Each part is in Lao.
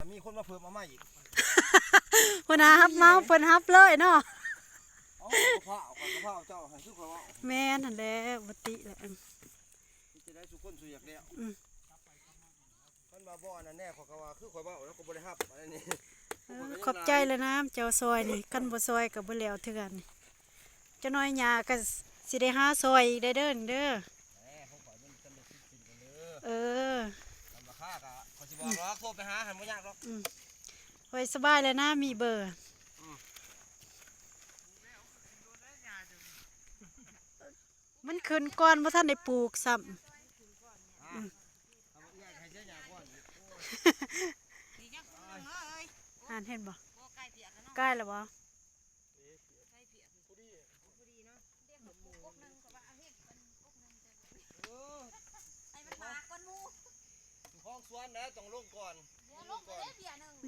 ມີຄົນມາເພີ່ມເອົາໃໝ່ອີກ. ຫົວໜ້າຮັບເໝົາ ເພິ່ນຮັບເລີຍເນາະ. ເອົາ ກະເພາະ ກະເພາະເຈົ້າ ໃຫ້ຄືຂ້ອຍເວົ້າ. ແມ່ນຫັ້ນແຫຼະ ບໍ່ຕິແຫຼະ. ເຮັດຈັ່ງໃດ ສູ່ຄົນສູ່ຢາກແລ້ວ. ອືມ. ຄັນວ່າບໍ່ອັນນັ້ນແນ່ ຂ້ອຍກໍວ່າຄືຂ້ອຍເວົ້າ ແລ້ວກໍບໍ່ໄດ້ຮັບອັນນີ້. ເອີ ຂອບໃຈແຫຼະນາ ເຈົ້າຊ່ອຍນີ້ ຄັນບໍ່ຊ່ອຍກໍບໍ່ແລ້ວເທື່ອນີ້. ຈັກໜ້ອຍຍ່າກໍຊິໄດ້ຫາຊ່ອຍອີກໄດ້ເດີນີ້ເດີ. ແໝ ຂອງຂ້ອຍມັນຈະໄດ້ສິດສິ້ນກັນເດີ. ເອີ ຄັນວ່າຄາກໍຂ້ອຍຊິບອກດອກ ໂທໄປຫາຫັ້ນບໍ່ຍາກດອກ. ອືມ ຂ້ອຍສະບາຍແລ້ວນາ ມີເບີ. ອືມ. ມັນຂຶ້ນກ່ອນ ບໍ່ທັນໄດ້ປູກຊ້ຳ. ອືມ ຫັ້ນເຫັນບໍ່? ກາຍແລ້ວບໍ່? ເອີ ໃຫ້ມັນມາກ່ອນໝູ່. ເຈົ້າຂອງສວນນະ ຕ້ອງລົງກ່ອນ.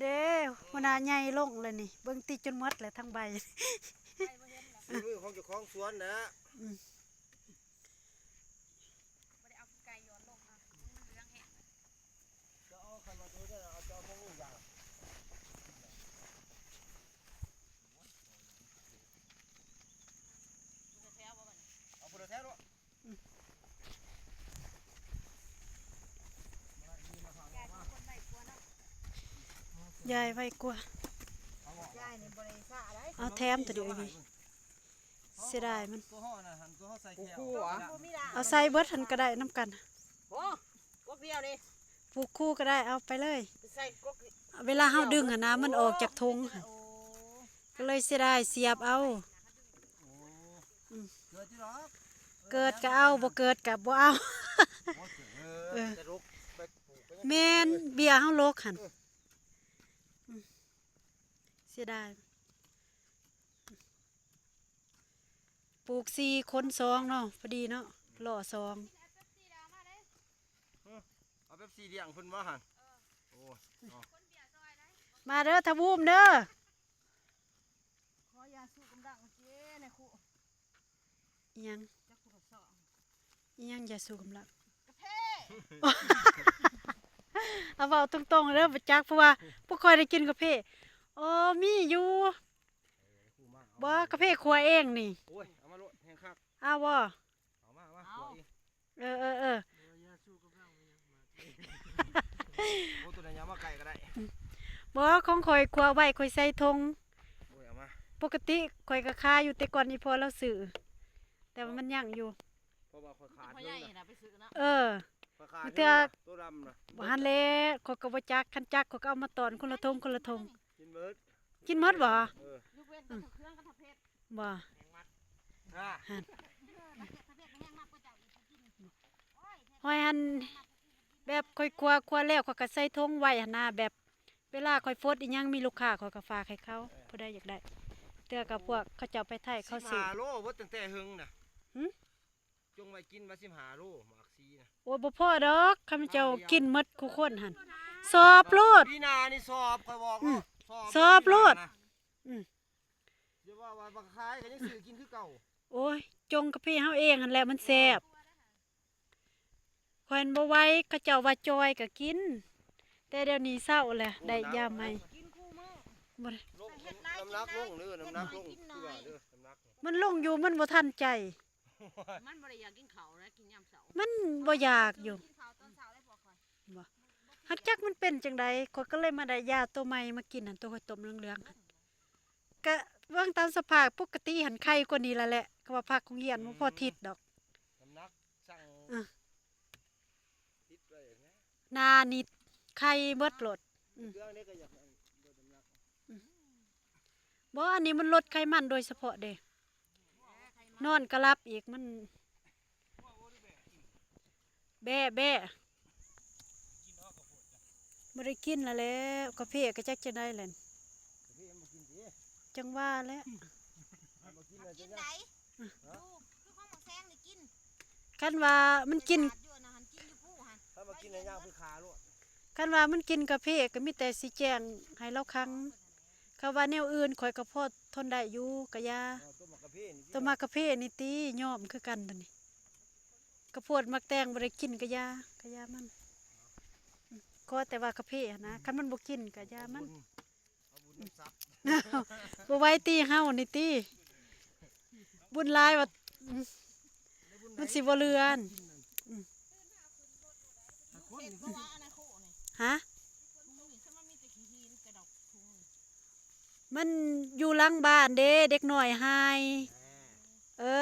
ເດ້ ຫົວໜ້າໃຫຍ່ລົງແລ້ວນີ້ ເບິ່ງຕິຈົນໝົດແລ້ວທັງໃບ. ໃບບໍ່ເຫັນລະ ມືຂອງເຈົ້າຂອງສວນນະ. ອືມ. ບໍ່ໄດ້ເອົາຂີ້ໄກ່ຢອນລົງ ມັນເຫຼືອງແຮງ. ຈະເອົາຄັນວ່າໂຕໃດ ເອົາ ຈະເອົາຂອງລູກຢ່າງ ເອົາຜູ້ລະແຖວບໍ່ບັດນີ້? ເອົາຜູ້ລະແຖວໂລດ. ອືມ. ຢາຍໄວກວ່າ ເອົາແຖມໂຕດຽວນີ້. ເສຍດາຍມັນ. ໂຕເຮົານະ ຫັ້ນໂຕເຮົາໃສ່ແກ້ວ ເອົາໃສ່ເບິດຫັ້ນກໍໄດ້ນຳກັນ. ໂອ້ ກົກດຽວນີ້ ປູກຄູ່ກໍໄດ້ ເອົາໄປເລີຍ. ເວລາເຮົາດຶງຫັ້ນນະ ມັນອອກຈາກຖົງ ໂອ້ ກໍເລີຍເສຍດາຍ ສຽບເອົາ. ໂອ້ ອືມ ເກີດຢູ່ດອກ ເກີດກໍເອົາ ບໍ່ເກີດກໍບໍ່ເອົາ. ໂອ້ ເອີ ແມ່ນ ເບ້ຍເຮົາລົກຫັ້ນ. ເອີ ອືມ ເສຍດາຍ. ປູກສີ່ຄົນສອງເນາະ ພໍດີເນາະ ລໍ້ສອງ. ເອົາເປັບຊີລ້ຽງເພິ່ນບໍ່ຫັ້ນ? ໂອ້ຍ ມາເດີທະວູມເດີ. ຂໍຢາຊູກຳລັງເຈ້ນະຄຸ. ອີຫຍັງ? ຈັກຜູ້ສອງ. ອີຫຍັງຢາຊູກຳລັງ? ກາເຟ. ເອົາເວົ້າຕົງໆເດີ ບໍ່ຈັກ ເພາະວ່າພວກຂ້ອຍໄດ້ກິນກາເຟ. ອໍ ມີຢູ່. ບໍ່ ກາເຟຂົ້ວເອງນີ້. ໂອ້ຍ ເອົາມາໂລດ ແຮງຄັກ. ເອົາບໍ່? ເອົາມາ ມາ ເອົາ ຂົ້ວເອງ. ເອີໆໆ. ໂອ້ ຕົວນັ້ນຢ່າມາໃກ້ກໍໄດ້. ບໍ່ ຂອງຂ້ອຍຂົ້ວໄວ້ ຂ້ອຍໃສ່ຖົງ. ໂອ້ຍ ເອົາມາ. ປົກກະຕິຂ້ອຍກໍຂາຍຢູ່ ແຕ່ກ່ອນອີ່ພໍ່ລາວຊື້ ແຕ່ວ່າມັນຍັງຢູ່. ເພາະວ່າຂ້ອຍຂາດ ພໍ່ໃຫຍ່ນະໄປຊື້ເນາະ. ເອີ ຂ້ອຍຂາດ ມີແຕ່ ໂຕດຳນະ. ບໍ່ ຫັ້ນແຫຼະ ຂ້ອຍກໍບໍ່ຈັກ ຄັນຈັກຂ້ອຍກໍເອົາມາຕອນຄົນລະຖົງ ຄົນລະຖົງ. ກິນເບິດ ກິນໝົດບໍ່? ເອີ ຍົກເວັ້ນແຕ່ເຄື່ອງກັບເຜັດ. ບໍ່ ຫັ້ນ ຫອຍຫັ້ນ ແບບຂ້ອຍຂົ້ວ ຂົ້ວແລ້ວຂ້ອຍກໍໃສ່ຖົງໄວ້ຫັ້ນນະ ແບບເວລາຂ້ອຍຟົດອີ່ຫຍັງ ມີລູກຄ້າຂ້ອຍກໍຝາກໃຫ້ເຂົາ ຜູ້ໃດຢາກໄດ້. ເທື່ອກັບພວກເຂົາເຈົ້າໄປໄທ ເຂົາຊື້ ສິບຫ້າໂລ ເບິດຕັ້ງແຕ່ເຫິງນະ. ຫື? ຈົ່ງໄວ້ກິນວ່າສິບຫ້າໂລ ໝາກຊີນະ. ໂອ້ຍ ບໍ່ພໍດອກ ຂ້າພະເຈົ້າກິນໝົດຄູ່ຄົນຫັ້ນ. ສອບໂລດ ປີໜ້ານີ້ສອບ ຂ້ອຍບອກເນາະ. ອືມ ສອບ ສອບໂລດ. ອືມ ຢ່າວ່າວ່າບໍ່ຂາຍກໍຍັງຊື້ກິນຄືເກົ່າ. ໂອ້ຍ ຈົ່ງກາເຟເຮົາເອງຫັ້ນແຫຼະ ມັນແຊບ. ຂ້ອຍບໍ່ໄຫວ ເຂົາເຈົ້າວ່າຈ່ອຍກໍກິນ ແຕ່ດຽວນີ້ເຊົາແລ້ວ ໄດ້ຢາໃໝ່. ກິນຄູ່ມື້ ບໍ່ໄດ້ ລົງ ນ້ຳໜັກລົງເດີ ນ້ຳໜັກລົງ ຄືວ່າເດີ ນ້ຳໜັກ ມັນລົງຢູ່ ມັນບໍ່ທັນໃຈ. ມັນບໍ່ໄດ້ຢາກກິນເຂົ້ານະ ກິນຍາມເຊົ້າ. ມັນບໍ່ຢາກຢູ່ ກິນເຂົ້າຕອນເຊົ້າໄດ້ພວກຂ້ອຍ. ບໍ່ ຫາກຈັກມັນເປັນຈັ່ງໃດ ຂ້ອຍກໍເລີຍມາໄດ້ຢາໂຕໃໝ່ມາກິນຫັ້ນ ໂຕຂ້ອຍຕົ້ມເຫຼືອງໆຫັ້ນ. ກະເບິ່ງຕາມສະພາບປົກກະຕິຫັ້ນໄຄກວ່ານີ້ລະແຫຼະ ກໍວ່າພັກໂຮງຮຽນບໍ່ພໍທິດດອກ. ນ້ຳໜັກ ເອີ ຕິດໄວ້ນະ ໜ້ານີ້ໄຄເບິດໂລດ. ອືມ ເຄື່ອງນີ້ກໍຢາກ ອືມ ບໍ່ ອັນນີ້ມັນລົດໄຂມັນໂດຍສະເພາະເດ້ ນອນກໍຫຼັບອີກ ມັນ ແບ້ ແບ້ ບໍ່ໄດ້ກິນລະແຫຼະ ກາເຟກໍຈັກຈັ່ງໃດແຫຼະ ກາເຟມັນບໍ່ກິນຕິ ຈັ່ງວ່າແຫຼະ ມັນບໍ່ກິນລະ ກິນໃດ ອືມ ຢູ່ ຄືຂອງບັກແຊງນີ້ກິນ ຄັນວ່າມັນກິນ ຢູ່ອັນນັ້ນຫັ້ນ ກິນຢູ່ພູຫັ້ນ ຄັນວ່າກິນແລ້ວຍ່າງໄປຂ້າໂລດ ຄັນວ່າມັນກິນກາເຟກໍມີແຕ່ຊິແຈ້ງໃຫ້ລາວຂັງ ຄັນວ່າແນວອື່ນຂ້ອຍກໍພໍທົນໄດ້ຢູ່ ກະຢາ ເອີ ຕົ້ມໝາກກາເຟນີ້ຕິ ຍອມຄືກັນໂຕນີ້ ກະໂພດໝາກແຕງບໍ່ໄດ້ກິນກະຢາ ກະຢາມັນ. ຂໍແຕ່ວ່າກາເຟຫັ້ນນະ ຄັນມັນບໍ່ກິນກໍຢ່າມັນ ເອົາບຸນນຳສັດ ບໍ່ໄຫວຕິ ເຮົານີ້ຕິ ບຸນຫຼາຍວ່າ ມັນຊິບໍ່ເຫຼືອ ຮະ? ມັນຢູ່ຫຼັງບ້ານເດ້ ເດັກນ້ອຍຫາຍ ເອີ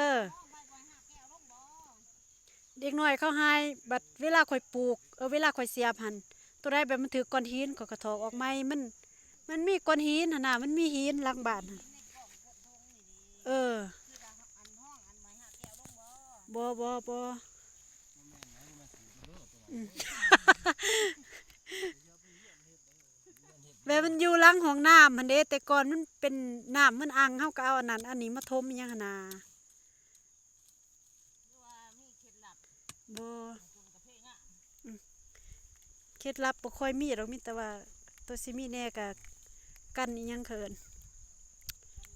ເດັກນ້ອຍເຂົາຫາຍ ບັດເວລາຂ້ອຍປູກ ເອີ ເວລາຂ້ອຍສຽບຫັ້ນ ໂຕໃດແບບມັນຖືກກ້ອນຫີນ ຂ້ອຍກໍຖອກອອກໃໝ່ ມັນ ມັນມີກ້ອນຫີນຫັ້ນນະ ມັນມີຫີນຫຼັງບ້ານຫັ້ນ ເອີ ບໍ່ ບໍ່ ບໍ່ ອືມ ແບບມັນຢູ່ຫຼັງຫ້ອງນ້ຳຫັ້ນເດ້ ແຕ່ກ່ອນມັນເປັນນ້ຳ ມັນອັ່ງ ເຮົາກໍເອົາອັນນັ້ນອັນນີ້ມາຖົມອີ່ຫຍັງຫັ້ນນາ ບໍ່ ອືມ ເຄັດລັບບໍ່ຄ່ອຍມີດອກ ມີແຕ່ວ່າໂຕຊິມີແດ່ກໍກັນອີ່ຫຍັງເຂົາເອີ້ນ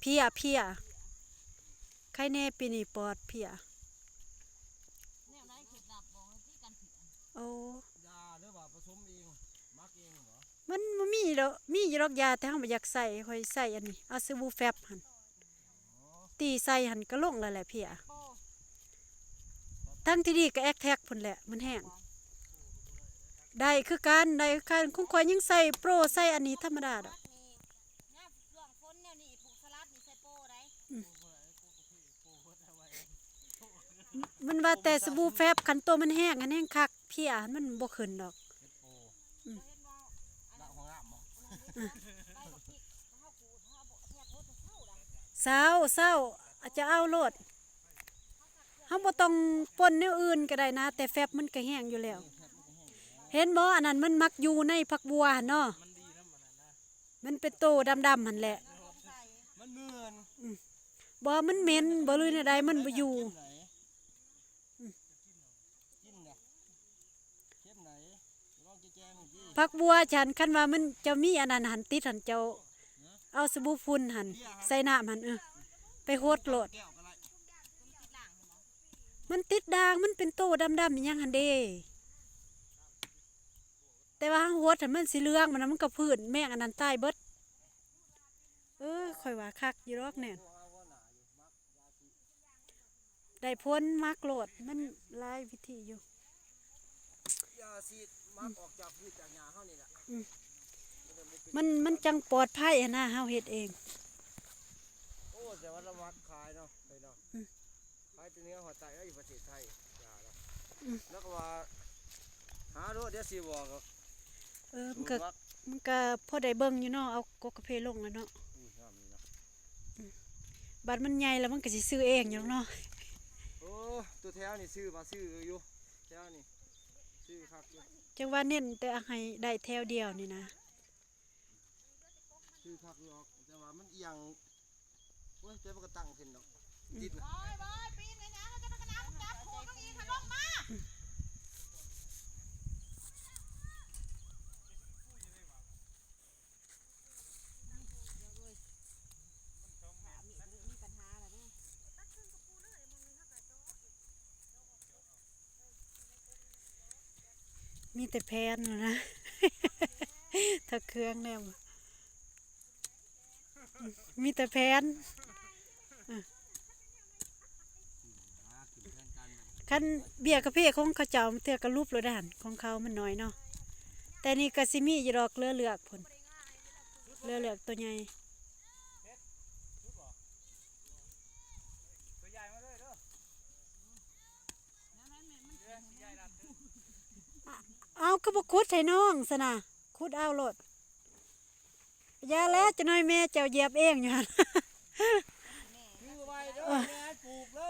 ເພຍ ເພຍ ໄຄແນ່ປີນີ້ປອດເພຍ ໂອ້ ຢາເດີວ່າປະສົມເອງ ໝັກເອງບໍ? ມັນບໍ່ມີດອກ ມີຢູ່ດອກຢາ ແຕ່ເຮົາບໍ່ຢາກໃສ່ ຂ້ອຍໃສ່ອັນນີ້ ເອົາສະບູແຟັບຫັ້ນ ຕີໃສ່ຫັ້ນກໍລົງແລ້ວແຫຼະເພຍ ທາງທີ່ດີກໍແອັກແທັກພຸ້ນແຫຼະ ມັນແຮງ ໄດ້ຄືກັນ ໄດ້ຄືກັນ ຂອງຂ້ອຍຍັງໃສ່ໂປຣ ໃສ່ອັນນີ້ທຳມະດາດອກ ອືມ ມັນວ່າແຕ່ສະບູແຟັບ ຄັນໂຕມັນແຮງຫັ້ນແຮງຄັກ ເພຍຫັ້ນມັນບໍ່ຂຶ້ນດອກ ອືມ ອືມ ເຊົາ ເຊົາ ອາດຈະເອົາໂລດ ເຮົາບໍ່ຕ້ອງປົນແນວອື່ນກໍໄດ້ນະ ແຕ່ແຟັບມັນກໍແຮງຢູ່ແລ້ວ ເຫັນບໍ່ ອັນນັ້ນມັນມັກຢູ່ໃນຜັກບົ່ວຫັ້ນເນາະ ມັນເປັນໂຕດຳໆຫັ້ນແຫຼະ ມັນເໝື່ອນ ອືມ ບໍ່ ມັນເໝັນບໍ່ ຫຼືແນວໃດ ມັນບໍ່ຢູ່ ອືມ ກິນນະ ເຄັມໃດ ລອງແຈງໆ ເບິ່ງຕິ ຜັກບົ່ວ ຄັນ ຄັນວ່າມັນ ເຈົ້າມີອັນນັ້ນຫັ້ນຕິດຫັ້ນ ເຈົ້າເອົາສະບູຝຸ່ນຫັ້ນ ໃສ່ນ້ຳຫັ້ນ ເອີ ໄປຫົດໂລດ ແກ້ວກໍໄດ້ ມັນຕິດດ່າງ ມັນເປັນໂຕດຳໆອີ່ຫຍັງຫັ້ນເດ້ ແຕ່ວ່າເຮົາຫົດຫັ້ນມັນຊິເຫຼືອງ ມັນ ມັນກໍພື້ນ ແມງອັນນັ້ນຕາຍເບິດ ເອີ ຂ້ອຍວ່າຄັກຢູ່ດອກແນ່ນ ໄດ້ຜົນ ໝັກໂລດ ມັນຫຼາຍວິທີຢູ່ ຢາສີດໝັກອອກຈາກພືດຈາກຫຍ້າເຮົານີ້ແຫຼະ ອືມ ມັນ ມັນຈັ່ງປອດໄພຫັ້ນນະ ເຮົາເຮັດເອງ ໂອ້ ແຕ່ວ່າລະໝັກຂາຍເນາະ ເອີ ເນາະ ອືມ ຂາຍແຕ່ເໜືອຮອດໃຕ້ ເອີ ຢູ່ປະເທດໄທ ຢາເນາະ ອືມ ແລ້ວກໍວ່າ ຫາໂລດ ດຽວຊິບອກ ເອີ ມັນກໍ ມັນກໍພໍໄດ້ເບິ່ງຢູ່ເນາະ ເອົາກົກກາເຟລົງແລ້ວເນາະ ອືມ ງາມດີເນາະ ອືມ ບັດມັນໃຫຍ່ແລ້ວມັນກໍຊິຊື້ເອງຢູ່ດອກເນາະ ໂອ້ ຕົວແຖວນີ້ຊື້ ວ່າຊື້ຢູ່ ແຖວນີ້ຊື້ຄັກຢູ່ ຈັ່ງວ່າເນັ້ນແຕ່ໃຫ້ໄດ້ແຖວດຽວນີ້ນະ ຊື້ຄັກຢູ່ດອກ ແຕ່ວ່າມັນອີ່ຫຍັງ ໂອ້ຍ ແຕ່ມັນກໍຕັ້ງຂຶ້ນດອກ ອືມ ຕິດນະ ບອຍ ບອຍ ປີນໄປນະ ເຮົາຈະໄປກະນາ ຈັບໂຄນຳອີກ ລງມາ ມີແຕ່ແຜ່ນນະ ຖ້າເຄື່ອງແນວ ມີແຕ່ແຜ່ນ ຄັນເບຍກາເຟຂອງເຂົາເຈົ້າ ເທື່ອກໍຫຼຸບໂລດຫັ້ນ ຂອງເຂົາມັນໜ້ອຍເນາະ ແຕ່ນີ້ກໍຊິມີຢູ່ດອກ ເຫຼືອເລືອກພຸ້ນ ເຫຼືອເລືອກຕົວໃຫຍ່ ເອົາ ຄືບໍ່ຂຸດໃຫ້ນ້ອງຊັ້ນນະ ຂຸດເອົາໂລດ ຢ່າແລ້ວ ຈັກໜ້ອຍແມ່ເຈົ້າຢຽບເອງຢູ່ຫັ້ນ ຖືໄວ້ເດີ ແມ່ໃຫ້ປູກເດີ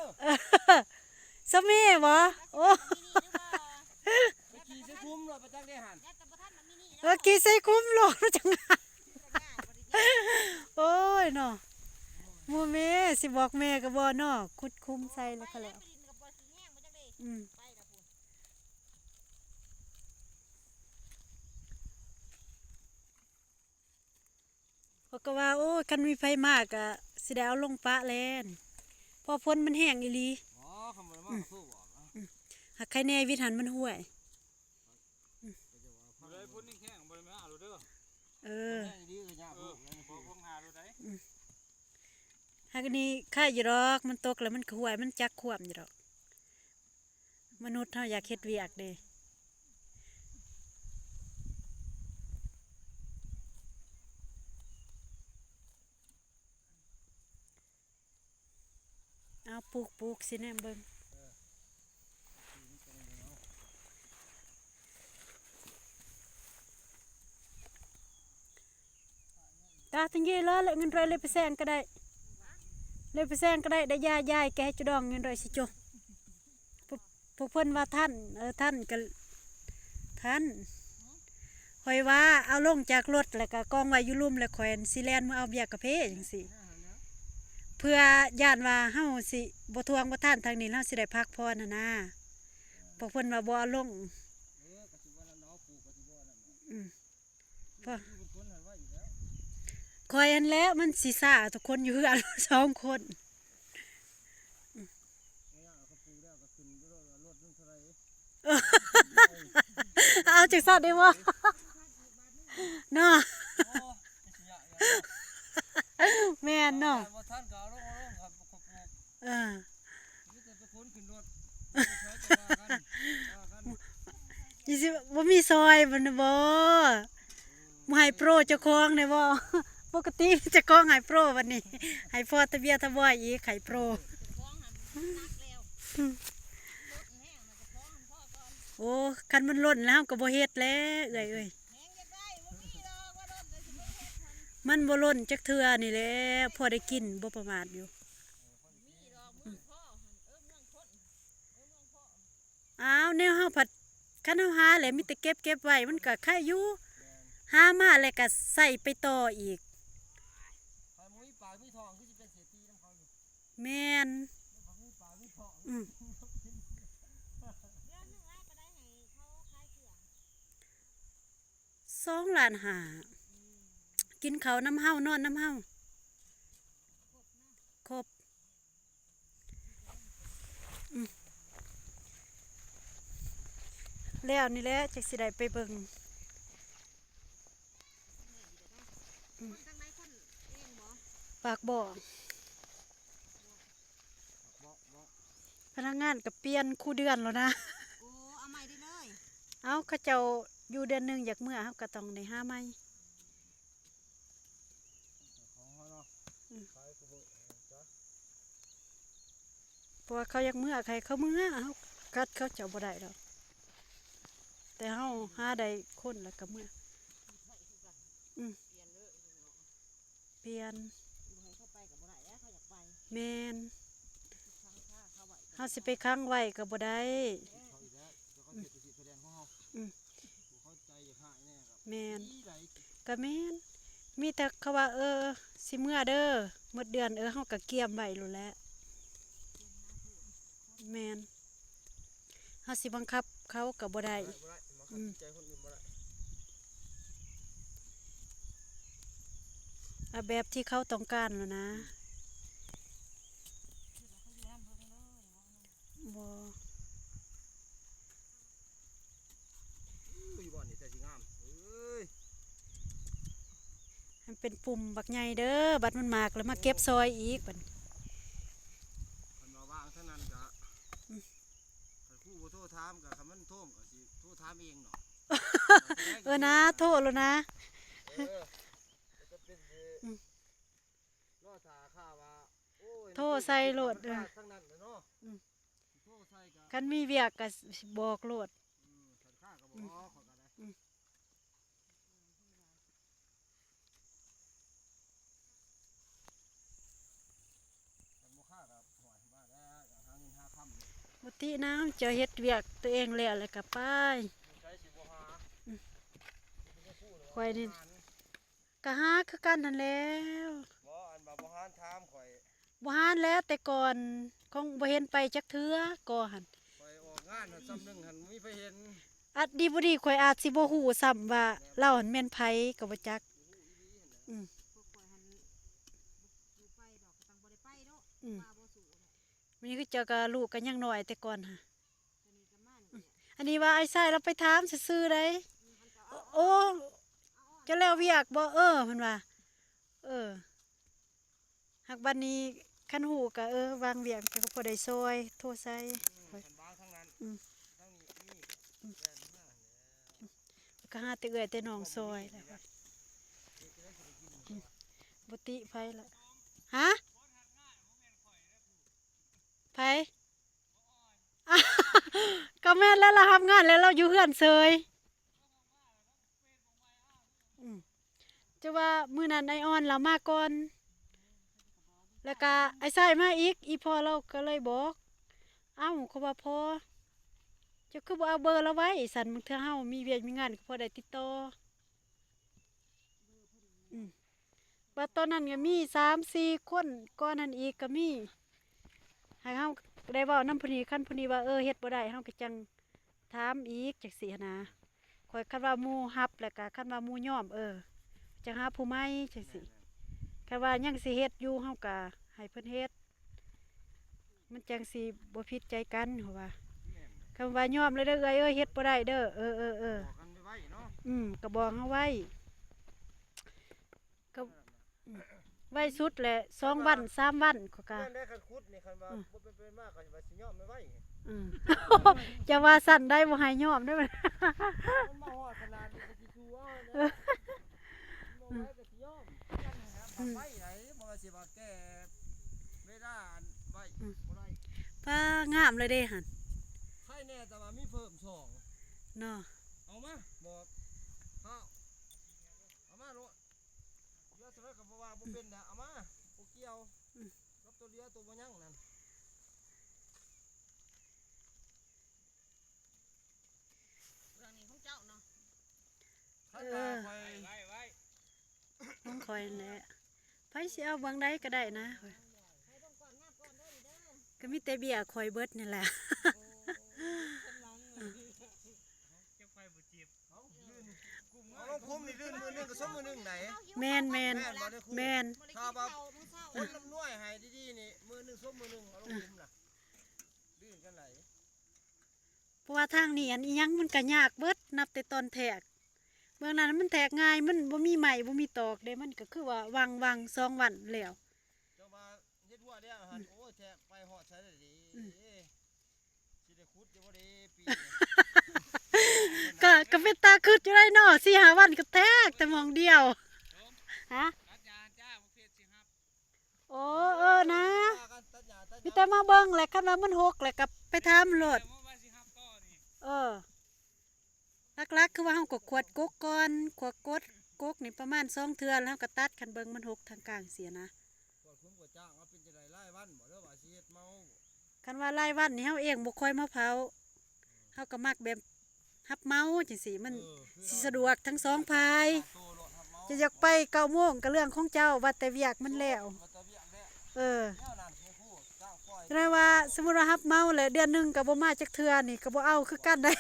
ຊະເມບໍ? ໂອ້ ໄປຂີ່ໃສ່ຂຸມໂລດ ໄປຈັກໄດ້ຫັ້ນ ເອີ ຂີ່ໃສ່ຂຸມໂລດ ຈັກ ໂອ້ຍເນາະ ໝູ່ແມ່ ຊິບອກແມ່ກໍບໍ່ເນາະ ຂຸດຂຸມໃສ່ແລ້ວກໍແລ້ວ ອືມ. ເຂົາກໍວ່າ ໂອ້ຍ ຄັນມີໃຜມາກໍຊິໄດ້ເອົາລົງປະແລ້ວ ເພາະຝົນມັນແຮງອີ່ຫຼີ ອໍ ຄັນບໍ່ໄດ້ມາກໍໂທບອກ ອືມ ຫາກໃຄແນ່ວິດຫັ້ນມັນຫ້ວຍ ອືມ ຜູ້ໃດຜູ້ໜຶ່ງ ເອີ ເອີ ພວກຫາໂລດໃດ໋ ອືມ ຫາກນີ້ໄຄຢູ່ດອກ ມັນຕົກແລ້ວມັນກະຫ້ວຍ ມັນຈັກຄວາມຢູ່ດອກ. ມະນຸດເຮົາຢາກເຮັດວຽກເດ້. ເອົາ ປູກ ປູກ ຊິແນມເບິ່ງ. ຕາຕັງເຢລະ ເລີຍເງິນຮ້ອຍເລີຍໄປແຊງກະໄດ້ ເລີຍໄປແຊງກະໄດ້ ໄດ້ຢາຢາຍແກະຈະດອງເງິນຮ້ອຍຊິໂຈ. ພວກ ພວກເພິ່ນວ່າທັນ ເອີ ທັນກະທັນ. ຂ້ອຍວ່າເອົາລົງຈາກລົດ ແລ້ວກະກອງໄວ້ຢູ່ລຸ່ມ ແລ້ວຂ້ອຍຊິແລ່ນມາເອົາເບຍກາເຟຈັ່ງຊີ້ ເພື່ອຢ້ານວ່າເຮົາຊິບໍ່ທວງບໍ່ທານທາງນີ້ ເຮົາຊິໄດ້ພັກຜ່ອນຫັ້ນນາ. ພວກເພິ່ນວ່າບໍ່ເອົາລົງ ອືມ ຂ້ອຍຫັ້ນແຫຼະ ມັນຊິຊ້າ ທຸກຄົນຢູ່ເຮືອນສອງຄົນ. ເອົາຈັ່ງຊັ້ນໄດ້ບໍ່ ເນາະ? ແມ່ນເນາະ. ເອີ ນີ້ຊິບໍ່ມີຊ່ອຍມັນນະບໍ່? ບໍ່ໃຫ້ໂປຣເຈົ້າຂອງແດ່ບໍ່? ປົກກະຕິເຈົ້າຂອງໃຫ້ໂປຣ ບັດນີ້ໃຫ້ພໍ່ຕາເບຍຕາບອຍອີກ ໃຫ້ໂປຣ. ໂອ້ ຄັນມັນລົ້ນແລ້ວເຮົາກະບໍ່ເຮັດແຫຼະເອື້ອຍເອີຍ. ມັນບໍ່ລົ້ນຈັກເທື່ອນີ້ແຫຼະ ພໍໄດ້ກິນ ບໍ່ປະໝາດຢູ່. ອ້າວ ແນວເຮົາພັດ ຄັນເຮົາຫາແລ້ວມີແຕ່ເກັບ ເກັບໄວ້ ມັນກະໄຄຢູ່ ຫາມາແລ້ວກະໃຊ້ໄປຕໍ່ອີກ. ແມ່ນ ອືມ ສອງລ້ານຫ້າ ກິນເຂົ້ານຳເຮົາ ນອນນຳເຮົາ ຄົບ. ອືມ ແລ້ວນີ້ແຫຼະ ຈັກຊິໄດ້ໄປເບິ່ງ. ອືມ ປາກບໍ່ ພະນັກງານກະປ່ຽນຄູ່ເດືອນແລ້ວນະ. ໂອ້ ເອົາໃໝ່ໄດ້ເລີຍ. ເອົາ ເຂົາເຈົ້າຢູ່ເດືອນໜຶ່ງຢາກເມືອ ເຮົາກະຕ້ອງໄດ້ຫາໃໝ່. ຂອງເຮົາເນາະ ອືມ ຂາຍກະບໍ່ ເອີ ຈ້ະ ເພາະວ່າເຂົາຢາກເມືອ ໃຫ້ເຂົາເມືອ ເຮົາຂັດເຂົາເຈົ້າບໍ່ໄດ້ດອກ ແຕ່ເຮົາຫາໄດ້ຄົນແລ້ວກະເມືອ. ອືມ ປ່ຽນ ບໍ່ໃຫ້ເຂົາໄປກະບໍ່ໄດ້ແລ້ວ ເຂົາຢາກໄປ. ແມ່ນ ເຮົາຊິໄປຂັງໄວ້ກະບໍ່ໄດ້. ອືມ ແມ່ນ ກະແມ່ນ ມີແຕ່ເຂົາວ່າ ເອີ ຊິເມືອເດີ ໝົດເດືອນ ເອີ ເຮົາກະກຽມໄວ້ໂລດແຫຼະ. ແມ່ນ ເຮົາຊິບັງຄັບເຂົາກະບໍ່ໄດ້. ອືມ ເອົາແບບທີ່ເຂົາຕ້ອງການໂລດນະ. ບໍ່ ອຸ້ຍ ບ່ອນນີ້ແຕ່ຊິງາມເອີຍ ມັນເປັນປຸ່ມບັກໃຫຍ່ເດີ ບັດມັນໝາກແລ້ວມາເກັບຊອຍອີກບັດນີ້. ຄັນວ່າວາງທາງນັ້ນກະ ອືມ ຄັນຄູບໍ່ໂທຖາມກະ ຄັນມັນໂທມກະຊິໂທຖາມເອງເນາະ. ເອີນາ ໂທໂລດນາ ເອີ ກະເປັນ ອືມ ລໍຖ້າຂ່າວວ່າ ໂອ້ຍ ໂທໃສ່ໂລດ ເອີ ທາງນັ້ນແຫຼະເນາະ. ອືມ ໂທໃສ່ກະ ຄັນມີວຽກກະຊິບອກໂລດ. ອືມ ຄັນຂ້າກະບອກ ອືມ ຂ້ອຍກະໄດ້ ອືມ ຄັນບໍ່ຂ້າກະ ໂອ້ຍ ມາແລ້ວ ຫາເງິນຫາຄຳ. ບໍ່ຕິນາ ເຈົ້າເຮັດວຽກໂຕເອງແລ້ວ ແລ້ວກະໄປ. ຢູ່ໃສຊິບໍ່ຫາ ອືມ ຂ້ອຍນີ້ ກະຫາຄືກັນຫັ້ນແລ້ວ. ບໍ່ ອັນວ່າບໍ່ຫານຖາມຂ້ອຍ ບໍ່ຫານແລ້ວ ແຕ່ກ່ອນຄົງບໍ່ເຫັນໄປຈັກເທື່ອກໍຫັ້ນ. ຂ້ອຍອອກງານຫັ້ນ ຊ່ຳໜຶ່ງຫັ້ນ ມີໃຜເຫັນ. ອາດດີບໍ່ດີ ຂ້ອຍອາດຊິບໍ່ຮູ້ຊ້ຳວ່າ ແມ່ນ ລາວຫັ້ນແມ່ນໃຜກະບໍ່ຈັກ. ບໍ່ຮູ້ອີ່ຫຼີຫັ້ນແຫຼະ. ອືມ ພວກຂ້ອຍຫັ້ນ ບໍ່ໄປດອກ ກະຕ້ອງບໍ່ໄດ້ໄປເນາະ. ອືມ ວ່າບໍ່ສູ້. ມື້ນີ້ຄືເຈົ້າກະ ລູກກະຍັງນ້ອຍແຕ່ກ່ອນຫະ. ອັນນີ້ວ່າອ້າຍຊາຍລາວໄປຖາມຊື່ໆໃດ໋. ໂອ້ ເຈົ້າແລ້ວວຽກບໍ່? ເອີ ເພິ່ນວ່າ ເອີ ຫາກບັດນີ້ຄັນຮູ້ກະ ເອີ ວາງວຽກກະພໍໄດ້ຊ່ອຍ ໂທໃສ່ ຄັນວາງທາງນັ້ນ ອືມ ທາງນີ້ມີ ອືມ ແລ່ນມາແລ້ວ ກະຫາແຕ່ເອື້ອຍແຕ່ນ້ອງຊ່ອຍແຫຼະ ອືມ ບໍ່ຕິໃຜລະ ຮະ? ໃຜ? ກະແມ່ນແລ້ວ ລາວຮັບງານແລ້ວ ລາວຢູ່ເຮືອນເສີຍ. ອືມ ຈະວ່າມື້ນັ້ນອ້າຍອ່ອນລາວມາກ່ອນ ແລ້ວກະອ້າຍຊາຍມາອີກ ອີ່ພໍ່ລາວກະເລີຍບອກ ເອົ້າ ເຂົາວ່າພໍ່ ເຈົ້າຄືບໍ່ເອົາເບີລາວໄວ້ ຊັ້ນບາງເທື່ອເຮົາມີວຽກມີງານກະພໍໄດ້ຕິດຕໍ່ ອືມ ວ່າຕອນນັ້ນກະມີສາມສີ່ຄົນ ກ່ອນນັ້ນອີກກະມີ ໃຫ້ເຮົາໄດ້ເວົ້ານຳຜູ້ນີ້ ຄັນຜູ້ນີ້ວ່າ ເອີ ເຮັດບໍ່ໄດ້ ເຮົາກະຈັ່ງ ຖາມອີກ ຈັ່ງຊີ້ຫັ້ນນະ ຂ້ອຍ ຄັນວ່າໝູ່ຮັບ ແລ້ວກະຄັນວ່າໝູ່ຍອມ ເອີ ຈັ່ງຫາຜູ້ໃໝ່ ຈັ່ງຊີ້ ຄັນວ່າຍັງຊິເຮັດຢູ່ ເຮົາກະໃຫ້ເພິ່ນເຮັດ ມັນຈັ່ງຊິບໍ່ຜິດໃຈກັນ ເຮົາວ່າ ຄັນວ່າຍອມແລ້ວເດີເອື້ອຍເອີຍ ເຮັດບໍ່ໄດ້ເດີ ເອີ ເອີ ເອີ ບອກກັນໄວໆເນາະ ອືມ ກະບອກເຮົາໄວ້ ກະ ອືມ ໄວສຸດແຫຼະ ສອງວັນ ສາມວັນ ຂ້ອຍກະ ແມ່ນໄດ໋ ຄັນຂຸດນີ້ ຄັນວ່າ ອືມ ບໍ່ເປັນໄປມາ ຂ້ອຍວ່າຊິຍອມໄວໆ ອືມ ຢ່າວ່າຊັ້ນໄດ໋ ບໍ່ໃຫ້ຍອມໄດ໋ ມັນມາຮອດຂະໜາດນີ້ ກະຊິສູ້ເອົາແລ້ວ ບໍ່ໄວກະຊິຍອມ ອືມ ໄວໄດ໋ ບໍ່ວ່າຊິວ່າແກ່ເວລາອັນໄວ ອືມ ບໍ່ໄດ້ ປ້າ ງາມເລີຍເດ້ຫັ້ນ ໃຄແນ່ ແຕ່ວ່າມີເພີ່ມສອງເນາະ ເອົາມາ ບອກເຂົາ ເອົາມາໂລດ ເຫຼືອເທົ່າໃດກະບໍ່ວ່າ ບໍ່ເປັນນະ ເອົາມາ ບໍ່ກ່ຽວ ອືມ ກັບໂຕເຫຼືອໂຕບໍ່ຍັງນັ້ນ ເລື່ອງນີ້ຂອງເຈົ້າເນາະ ເອີ ຂອງຂ້ອຍຫັ້ນແຫຼະ ໃຜຊິເອົາເບື້ອງໃດກະໄດ້ນະ ກະມີແຕ່ເບ້ຍຂ້ອຍເບິດນີ້ແຫຼະ ເອົາລົງຂຸມນີ້ລື່ນມື້ໜຶ່ງກະສົມມື້ໜຶ່ງໃດ໋ ແມ່ນໆ ແມ່ນບໍ່ ແມ່ນ ຄົນລຳນວຍໃຫ້ດີໆນີ້ ມື້ໜຶ່ງສົມມື້ໜຶ່ງ ເອົາລົງຂຸມນະ ລື່ນກັນໃດ໋ ເພາະວ່າທາງນີ້ອັນອີ່ຫຍັງມັນກະຍາກເບິດ ນັບແຕ່ຕອນແທກ ເບື້ອງນັ້ນມັນແທກງ່າຍ ມັນບໍ່ມີໄມ້ບໍ່ມີຕອກເດ້ ມັນກະຄືວ່າວັງໆ ສອງວັນແລ້ວ ເຈົ້າວ່າເຮັດຫົວແລ້ວຫັ້ນ ອືມ ໂອ້ຍ ແທກໄປຮອດໃສແລ້ວເດ ອືມ ຊິໄດ້ຂຸດຢູ່ບໍ່ເດປີນີ້ ກະ ກະເປັນຕາຄຶດຢູ່ໄດ໋ເນາະ ສີ່ຫ້າວັນກະແທກແຕ່ໝ່ອງດຽວ ຮະ? ໂອ້ ເອີນະ ມີແຕ່ມາເບິ່ງແຫຼະ ຄັນວ່າມັນຫົກແລ້ວກະໄປຖາມໂລດ ເອີ ຫຼັກໆ ຄືວ່າເຮົາກະຂວດກົກກ່ອນ ຂວດກົກ ກົກນີ້ປະມານສອງເທື່ອ ແລ້ວເຮົາກະຕັດ ຄັນເບິ່ງມັນຫົກທາງກາງຊີ້ນະ ກວດຂຸມກວດຈ້າງ ເອົາເປັນຈັ່ງໃດ ລາຍວັນບໍ່ ຫຼືວ່າຊິເຮັດເໝົາ? ຄັນວ່າລາຍວັນນີ້ເຮົາເອງບໍ່ຄ່ອຍມາເຜົາ ເຮົາກະມັກແບບຮັບເໝົາຈັ່ງຊີ້ ມັນ ເອີ ຊິສະດວກທັງສອງຝ່າຍ ເຈົ້າຢາກໄປເກົ້າໂມງກະເລື່ອງຂອງເຈົ້າ ວ່າແຕ່ວຽກມັນແລ້ວ ວ່າແຕ່ວຽກແລ້ວ ເອີ ແນວນັ້ນຄື ຈ້າງປ່ອຍ ແຕ່ວ່າສົມມຸດວ່າຮັບເໝົາແລ້ວ ເດືອນໜຶ່ງກະບໍ່ມາຈັກເທື່ອນີ້ ກະບໍ່ເອົາຄືກັນໄດ໋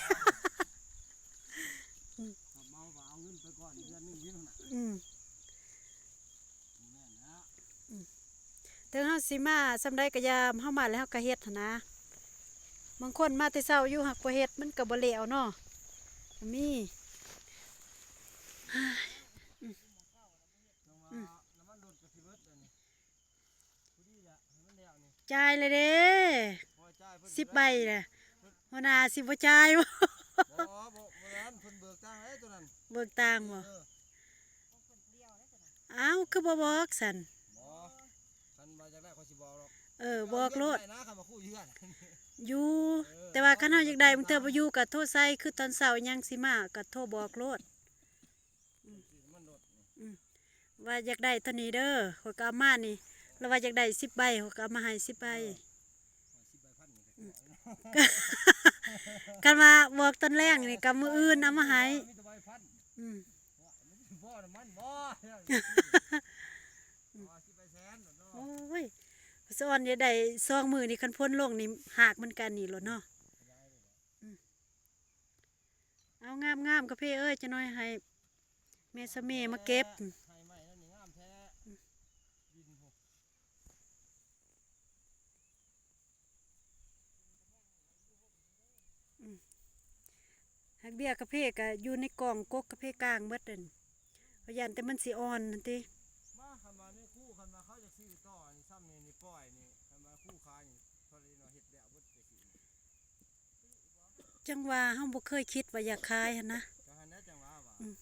ອືມ ຮັບເໝົາວ່າເອົາເງິນໄປກ່ອນເດືອນໜຶ່ງຢູ່ຫັ້ນນະ ອືມ ແມ່ນແລ້ວ ອືມ ເຖິງເຮົາຊິມາສ່ຳໃດກະຢ່າ ເຮົາມາແລ້ວເຮົາກະເຮັດຫັ້ນນະ ບາງຄົນມາແຕ່ເຊົ້າຢູ່ ຫາກບໍ່ເຮັດມັນກະບໍ່ແລ້ວເນາະ ກະມີ ອືມ ອືມ ຈ່າຍແລ້ວເດ້ ສິບໃບແຫຼະ ຫົວໜ້າຊິບໍ່ຈ່າຍບໍ່? ບໍ່ ບໍ່ ບໍ່ແມ່ນ ເພິ່ນເບີກຕ່າງໃດ໋ໂຕນັ້ນ ເບີກຕ່າງບໍ່? ເອີ ອ້າວ ຄືບໍ່ບອກຊັ້ນ? ບໍ່ ຄັນວ່າຢາກໄດ້ຂ້ອຍຊິບອກດອກ ເອີ ບອກໂລດ ເອົາເລື່ອງໄດ້ນະ ຄັນວ່າຄູ່ຢູ່ເຮືອນ ຢູ່ ເອີ ແຕ່ວ່າຄັນເຮົາຢາກໄດ້ ບາງເທື່ອບໍ່ຢູ່ກະໂທໃສ່ ຄືຕອນເຊົ້າຫຍັງຊິມາກະໂທບອກໂລດ ອືມ ວ່າຢາກໄດ້ເທົ່ານີ້ເດີ ຂ້ອຍກະເອົາມານີ້ ລາວວ່າຢາກໄດ້ສິບໃບ ຂ້ອຍກະເອົາມາໃຫ້ສິບໃບ ເອີ ສິບໃບພັນນີ້ກະ ອືມ ກະ ຄັນວ່າບອກຕອນແລງນີ້ກະມື້ອື່ນເອົາມາໃຫ້ ມີແຕ່ໃບພັນ ອືມ ບໍ່ນຳມັນບໍ່ ວ່າສິບໃບແສນໂລດເນາະ ໂອ້ຍ ສະອອນຢາກໄດ້ສອງມື້ນີ້ ຄັນຝົນລົງນີ້ ຮາກມັນກະອັນນີ້ໂລດເນາະ ອືມ ເອົາງາມໆ ກາເຟເອີຍ ຈັກໜ່ອຍໃຫ້ແມ່ສະເໝມາເກັບ ໃຫ້ໄມ້ນັ້ນນີ້ງາມແທ້ ອືມ ດິນພຸ້ນ ອືມ ຮັກເບ້ຍກາເຟກະຢູ່ໃນກ່ອງກົກກາເຟກາງເບິດນັ້ນ ຂ້ອຍຢ້ານແຕ່ມັນຊິອ່ອນຫັ້ນຕິ. ມາ ຄັນວ່ານີ້ຄູ່ ຄັນວ່າເຂົາຈະຊື້ຕໍ່ນີ້ ຊ່ຳນີ້ ນີ້ປ່ອຍນີ້ ຄັນວ່າຄູ່ຂາຍນີ້ ເທົ່າໃດເນາະ ເຮັດແລ້ວເບິດຈັ່ງຊີ້ນີ້. ຈັ່ງວ່າເຮົາບໍ່ເຄີຍຄິດວ່າຢາກຂາຍຫັ້ນນະ. ກໍຫັ້ນແຫຼະ ຈັ່ງວ່າວ່າ ອືມ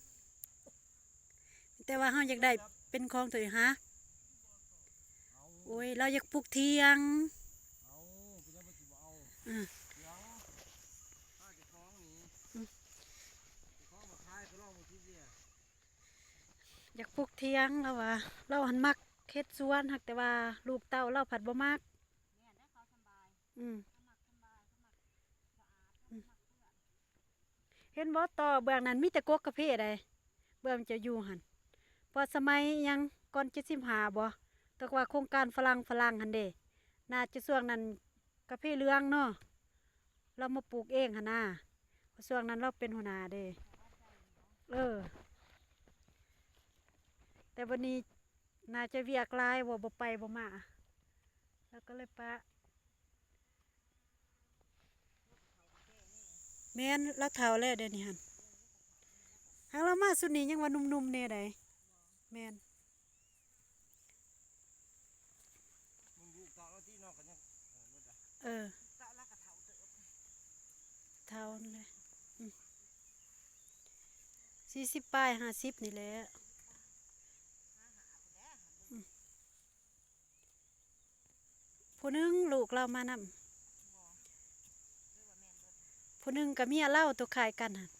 ແຕ່ວ່າເຮົາຢາກໄດ້ເປັນຂອງຕົວເອງຫາ. ເອົາ ໂອ້ຍ ລາວຢາກປູກຖຽງ. ເອົາ ເປັນຫຍັງບໍ່ຊິບໍ່ເອົາ? ອືມ ຖຽງ ຖ້າເຈົ້າຂອງນີ້ ອືມ ເຈົ້າຂອງມາຂາຍກໍລອງເບິ່ງຊິເດ. ຢາກປູກຖຽງ ລາວວ່າ. ລາວຫັ້ນມັກເຮັດສວນ ຫາກແຕ່ວ່າລູກເຕົ້າລາວພັດບໍ່ມັກ. ແມ່ນເດ້ ເຂົາສຳບາຍ. ອືມ ເຂົາມັກສຳບາຍ ເຂົາມັກສະອາດ ອືມ ເຂົາມັກເປື້ອນ. ເຫັນບໍ່ ຕໍ່ເບື້ອງນັ້ນມີແຕ່ກົກກາເຟໃດ໋ ເບື້ອງເຈົ້າຢູ່ຫັ້ນ. ເພາະສະໄໝຫຍັງ ກ່ອນເຈັດສິບຫ້າບໍ່ ແຕ່ວ່າໂຄງການຝຣັ່ງ ຝຣັ່ງຫັ້ນເດ ໜ້າຈະຊ່ວງນັ້ນກາເຟເຫຼືອງເນາະ ລາວມາປູກເອງຫັ້ນນາ. ເພາະຊ່ວງນັ້ນລາວເປັນຫົວໜ້າເດ. ເອີ ແຕ່ບັດນີ້ໜ້າຈະວຽກຫຼາຍ ບໍ່ ບໍ່ໄປບໍ່ມາ ລາວກໍເລີຍປະ. ແມ່ນ ລາວເຖົ້າແລ້ວດຽວນີ້ຫັ້ນ. ຫາກລາວມາຊຸດນີ້ຍັງວ່າໜຸ່ມໆແດ່ໃດ໋. ແມ່ນ ເບິ່ງລູກເຕົ້າລາວຕິເນາະ ກໍຍັງ ເອີ ເອີ ເຖົ້າແລ້ວກໍເຖົ້າເຕີບ ເຖົ້າຫັ້ນແຫຼະ. ອືມ ສີ່ສິບປາຍ ຫ້າສິບນີ້ແຫຼະ. ອືມ ຜູ້ໜຶ່ງລູກລາວມານຳ ຜູ້ໜຶ່ງກໍເມຍລາວ ໂຕຄ້າຍກັນຫັ້ນ.